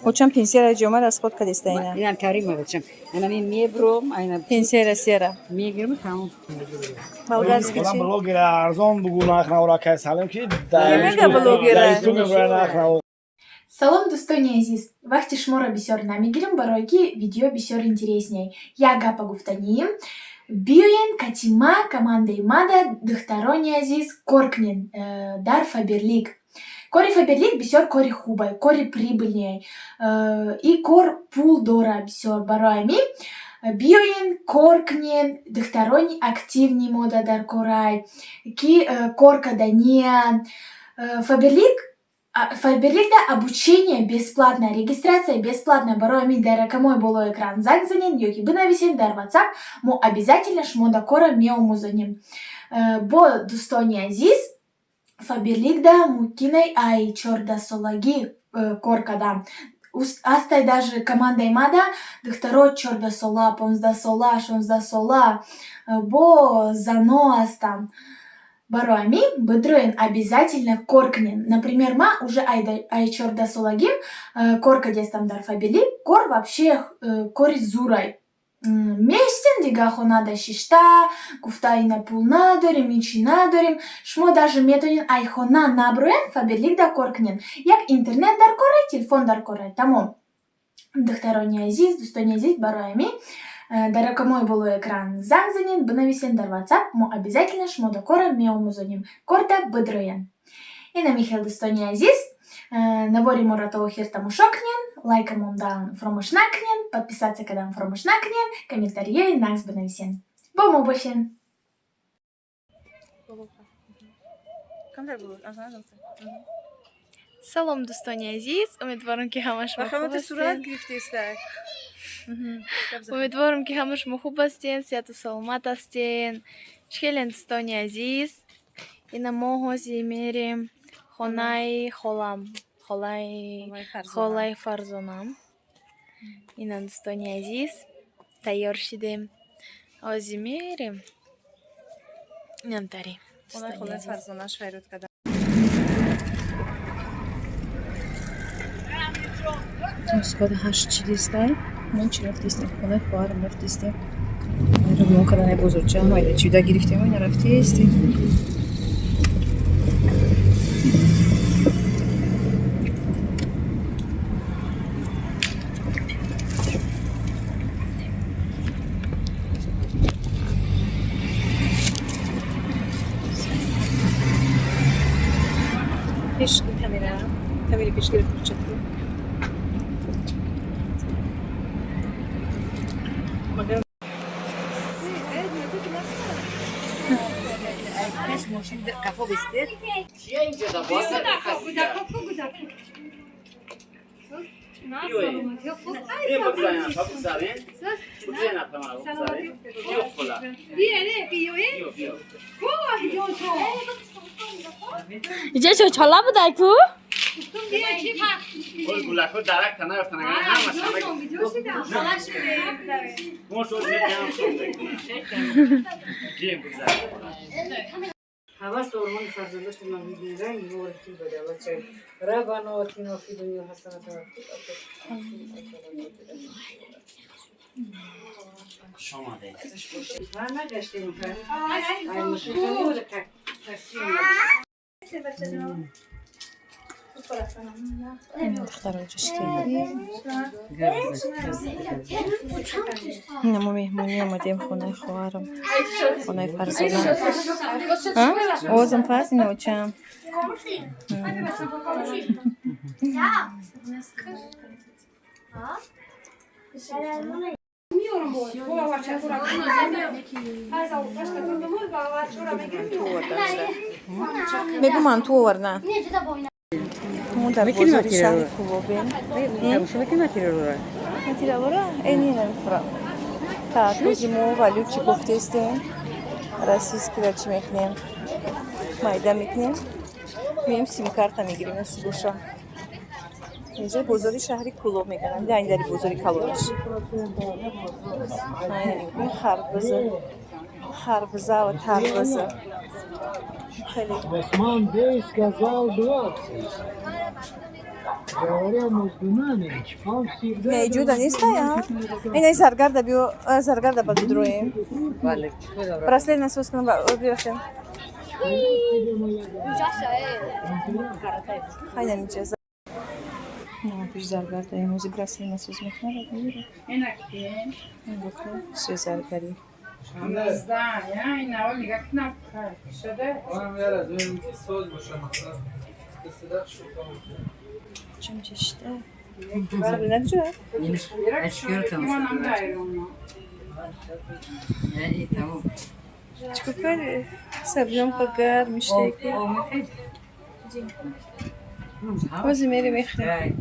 Очам пенсияра ҷома расход кадиста ина. Инам карим бачам. Ана ми мебром, айна Пенсияра сера. мегирм тамом. Болгарский Одам чи? блогера арзон бугу нарх навора кай салем ки Ки мега блогера? дар ютуб мебурад нарх наво. Салом, дӯстони азиз! Вақти шуморо бисёр намегирем, барое ки видео бисёр интересней. Як гапа гуфтанием. Биёен катима командаи мада, духтарони азиз, кор кунен дар Фаберлик. Кори Фаберлик бисёр кори хубай, кори прибыльный. И кор пул дора бисёр. Барои ҳамин биёен кор кунен, духтарони активный мода дар корай, ки кор карданиянд. Фаберликда обучение бесплатно, регистрация бесплатная. Барои ҳамин дар рақамҳои болои экран занг занед ё ки бинависед дар WhatsApp, мо обязательно шумода корро меомӯзонем. Бо дӯстони азиз, Фаберликда мумкинай ай 14-солагӣ кор кардан. Ҳастай даже командаи мада духтаро 14-сола, 15-сола, 16-сола, бо зано ҳастанд. Барои ҳамин бидроен, обязательно кор кунем. Например, ман уже ай 14-солагим кор кардастам дар Фаберлик. Кор вообще кори зурай. Меистем дига хонада шишта, гуфта ина пул надорем, ин надорем. Шумо даже метавонед ай хона наброен, Фаберликда кор кунед. Як интернет дар корай, телефон дар корай, тамом. Духтарони азиз, дӯстони азиз, барои ҳамин дар рақамҳои болои экран занг занед, бинависед дар WhatsApp, мо обязательно шумода корро меомӯзонем. Корда бидроен. Ина михел, дӯстони азиз, навори моро то охир тамошо кунед, лайка мондан фаромӯш накунед, подписаться кардан фаромӯш накунед, комментариҳои нағз бинависед. Бо мо бошед. Камтар було. Ага, добре. Салом, дӯстони азиз, умедворам, ки ҳама шумо хуб Бахамати сурат ҳастед. гирифтеста. Умедворам, ки ҳама шумо хуб ҳастед, сиҳату саломат ҳастед. Чӣ хелен, дӯстони азиз? Ина мо ҳозир мерем хонаи холам, холаи Фарзонам. Ина, дӯстони азиз, тайёр шидем, ҳозир мерем. Инам тари, Хонаи дӯстони холаи азиз. Фарзонаш файрод кардам. Соати 8 чидистай. Мо чӣ рафтистем? Хонаи хоҳарам рафтистем. Равон кардани бозорча, майда чида гирифтем, ина рафтистем. Пеш камера, камери пеш гирифт курчатку. Магар Пеш мошин кафо бистед. Иҷа чочола будай ку? Гулако дарак тана рафтан ҳама шама. Мо шуд мекунам ҷим бигзар. Ҳавас ормони фарзандатон мегиранд, муборакӣ ба давлат шавед. Раббано атино фи дунё ҳасанатан ва фил Хуш омадед. охирати. Нагаштем ка. Ай мошин как такси омад. Духтаро ҷиштем. Ина мо меҳмонӣ омадем хонаи хоҳарам, хонаи Фарзона. Овозам пас ина очам. Мегу манту оварна. Мо дар бозори шаҳри Кӯлобем. Натиралора? Э, не, намефурам. Так, рӯзи мо валют чӣ гуфтестем? Российскийра чӣ мекунем? Майда мекунем. Меем, симкарта мегирем, насиб боша. Инҷа бозори шаҳри Кӯлоб мегардам. Ин дари бозори калонаш. Ин харбуза, харбуза ва тарбуза. Хеле. Осман Бей сказал 20. Говоря между нами, он всегда... Не, иҷода нестая. Ина заргарда биё, заргарда ба бидроем. Браслет насоз кунам, бирафтем. Хайнам инҷа. На, пеш заргарда имрӯзи браслет насоз мекунад, мебира. Се заргарӣ. Чим чешта? Сабрина куҷо? Чӣ кардӣ? Сабринам ка гарм иштеки. Ҳозир мерем мехӯрем.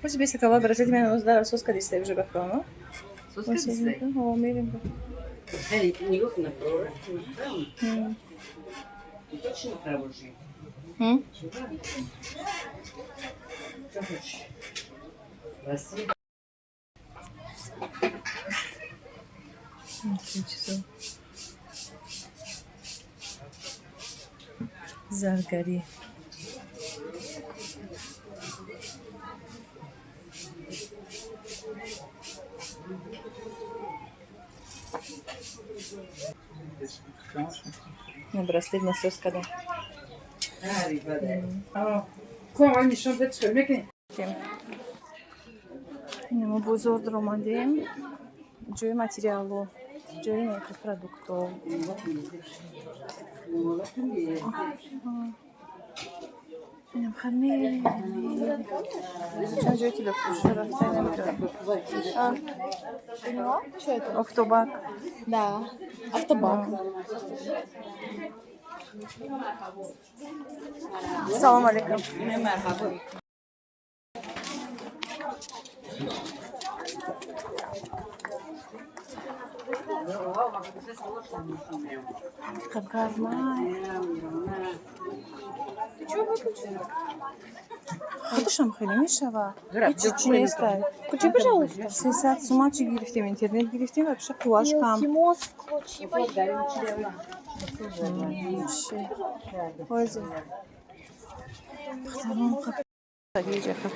Ҳозир беса кава браслети ман ҳозир дар соз кардистай уже ба худо, Ҳо, мерем. М? Чизо. Заргарӣ. На браслет насоз кардам. Ина мо бозор даромадем. Ҷои материалу, ҷои продукту. Инам хаме. Чанд ҷои тиллофурӯшӣ рафта намедонам. Поняла? Что это? Офтобак. Да. Автобак. Салом алейкум. Гармай. Худашам хеле мешава. Ҳеҷ чӣ нестай. Включи, пожалуйста. 300 сума чӣ гирифтем, интернет гирифтем ва пеша қувваш кам. Илтимос, включи, пожалуйста. Ҳозир.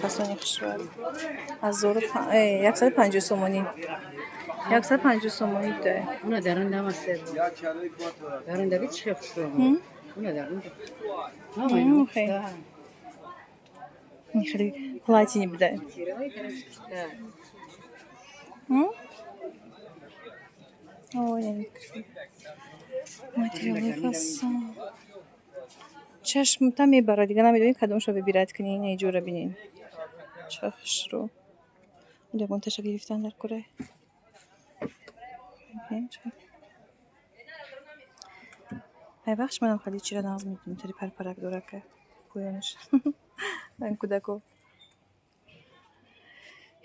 Фасони хушрӯ. 1150 сомонӣ. 150 сомонӣ буда. Уна дарунда масте. Дарунда би чӣ хушрӯ. Уна дарунда. Хеле. Хеле платини буда. Ой, материали фасон. Чашм та мебарад, дига намедонӣ кадомшо выбирать кунӣ. Ина иҷора бинен. Чӣ хушрӯ. Ягонташа гирифтан дар кура. Ай бахш, манам хеле чира нағз медонам, тари парпарак дорака поёнаш. Ан кӯдако.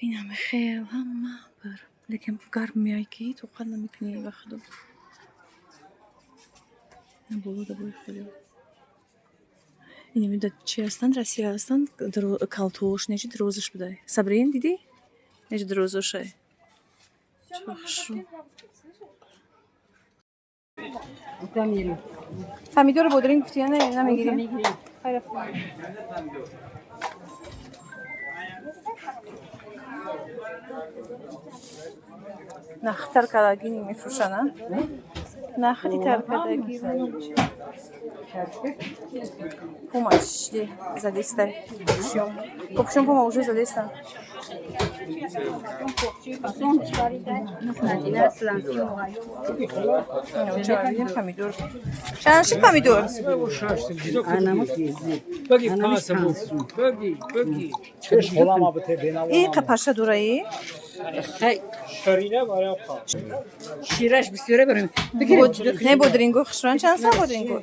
Инам хел ҳама бар. Лекин гарм меояд ки тоқат намекунӣ ба худо. Боло да бой хеле. Ина медад чи ҳастанд, Россия ҳастанд, калтош, нечи дирозаш будай. Сабрин, дидӣ? Нечи дирозошай. Чӣ хушрӯ. Помидору бодринг гуфти, я не, намегирем. Хайр. Нахтар кардагӣ мефурӯшанд, а? Нахти тар кардагӣ. Пума чӣ задистай. Копшём. Копшём пума уже задистан. Помидор. Чанд шуд помидор? Чеш холама бите бенаво. И қапаша дураи? Шираш бисёре барем. Не, бодринго хушрӯян чанд сом бодринго?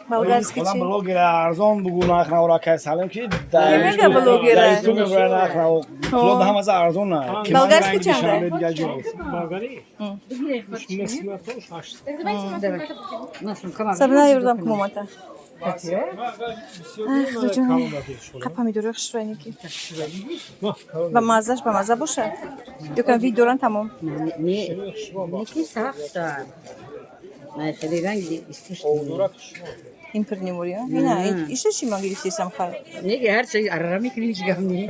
Болгарский Холам чи? Блогер арзон бугу нарх навора кай салем ки дар Ки мега блогера? ютуб мебарад нарх наво. Кулоб ҳамаза арзон. Болгарский чанда? Болгари? 8. Сабина ёрдам кун момата. Ай, худоҷон, қапа мидори хушрӯйники. Ба маззаш, ба мазза бошад. Ё кам вид доран, тамом. Не, не сахта. Не, хеле ранги искусственный. Ин пирнимурӣ, а? Ина, иша чӣ ман гирифтесам, хай? Не, ҳар чиз арара мекунӣ, ҳеҷ гап не.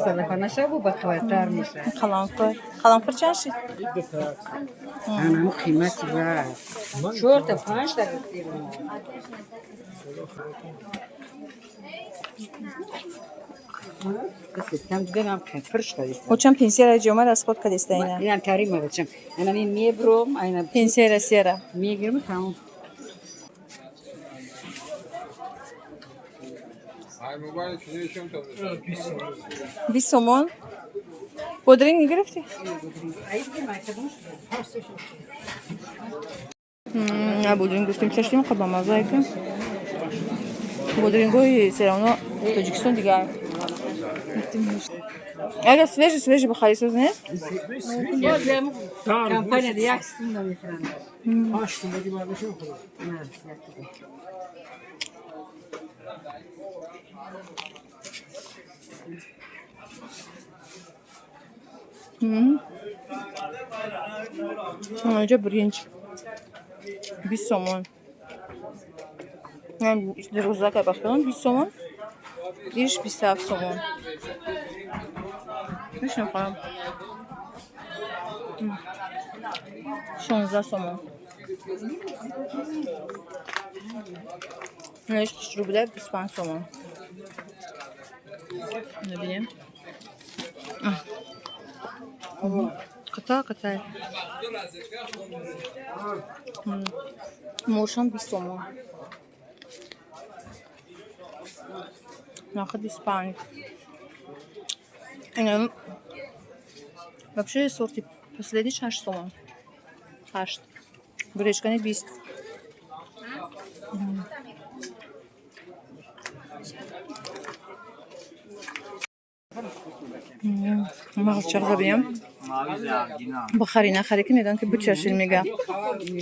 Салафана шабу ба қувваттар мешавад. Қаламфир. Қаламфир чанд шид? Анамо қимати ба. Чорта, панҷта гирифтем. Кам дигар ҳам пур шуда. Очам пенсияра ҷома расход кадеста ина. Инам тарима бачам. Ана ми мебром, айна Пенсияи Россияра. мегирам, тамом. 20 сомон. Бодринг гирифтӣ? На бодринг гуфтем, чаштим, қа ба маззае ки бодрингҳои всё равно Тоҷикистон дигар. Агар свежий, свежий бихарӣ, соз нест? Компания як секунда мехӯранд. 8 сомони бардошем худо. Инҷо биринҷ 20 сомон. Рӯзака бахелон 20 сомон, иш 27 сомон. Мешинохам. 16 сомон. Иш хушрӯ буда, 25 сомон. Мебинем. Қата қатай. Мошам 20 сомон. Нархи 25. Вообще сорти последний 6 сомон. 8. Гречкани 20. Мағзчақ забиям. Бихарӣ, нахарӣ, ки мегӯянд, ки бичашин, мега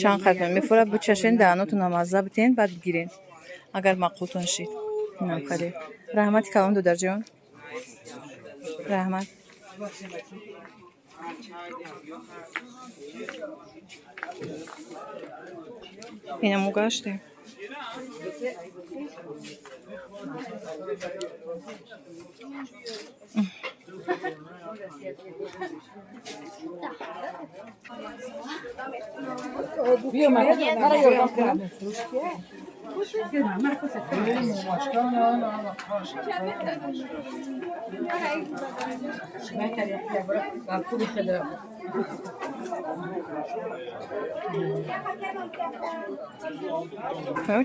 чанд қадам мефурад, бичашин, даҳанотона мазза битен, баъд бигирен, агар маъқултон шид. Инам хари. Раҳмати калон, додарҷон, раҳмат. Инаму гаштем. Биё, мара ёрдам кунам.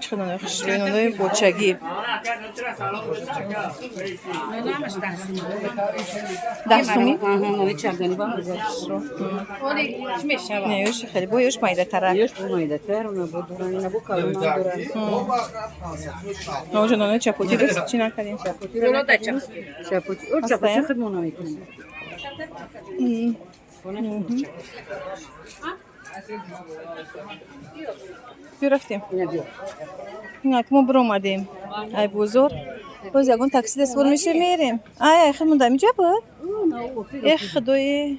Чӣ нонои хушрӯи, нонои бочагӣ, 10 сумӣ. Не, ёши хеле бо ёш майдатарак. Ноҷо нонои чапотӣ дӯст чӣ накардем? Чапоти худмон намекунем. Биё, рафтем. Инак, мо биромадем ай бозор. Боз ягон такси дастбор мешем, мерем. Ай, ай, хел монда инҷа буд. Эх, худои.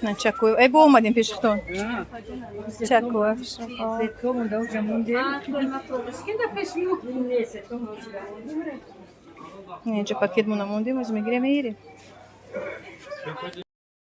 На чакоев. Эй, бо омадем пеши худтон. Чакоев. Сетком унда мунде. Инҷа пакет мо намондем, оз мегирем, меирем.